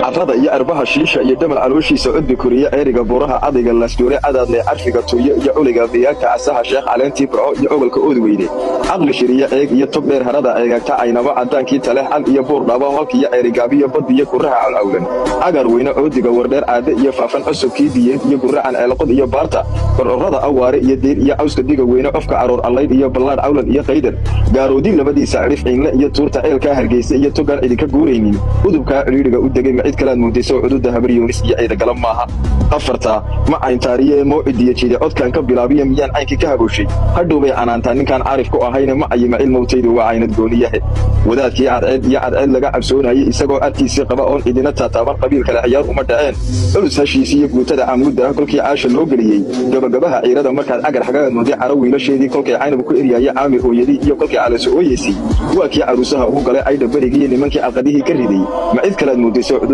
Carrada iyo arbaha shiisha iyo dhamal calooshiisa cudbi koriye ceeriga buuraha cadayga laasdoore cadaadle carfiga tuuyo iyo culiga miyaagta casaha sheekh caleentii burco iyo ogolka oodweyne caqli shiriye ceeg iyo tog dheer harada ceegaagta caynaba cadaankii taleh cal iyo buur dhaba holkiyo ceerigaabiyo badiyo kuraha cawlcawlan cagar weyne coodiga wardheer caade iyo faafan cusubkii biyeed iyo guracan ceelqod iyo baarta corcorada awaare iyo deyr iyo cawska diga weyne cofka caroor allayd iyo ballaadh cawlan iyo qaydar gaaroodi labadiisa cidhif ciinle iyo tuurta ceelkaa hargeysa iyo togaan cidinka guuraynin udubkaa cidhiidhiga u degay ma cid kalaad muudayso cududa habar yoonis iyo ciidagala maaha. Afartaa ma cayntaariye ee mawcidiyo jiday codkaan ka bilaabiya miyaan caynkii ka habooshay hadhow bay canaantaa ninkaan caarif ku ahayne ma cayima cilmowtaydu waa caynad gooniyahe. Wadaadkii cadceed iyo cadceed laga cabsoonayey isagoo arkiisii qaba oon cidina taataaban qabiil kale ciyaar uma dhaceen culus hashiisii iyo guutada camuudda ah kolkii caasha loo geliyey gabagabaha ciirada markaad cagar xagaga mooday caro wiilasheedii kolkay caynab ku eryaayay caamir hooyadii iyo kolkay calaso ooyeysay waa kii caruusaha ugu galay caydha berigii iyo nimankii caqadihii ka riday ma cid kalaad moodayso.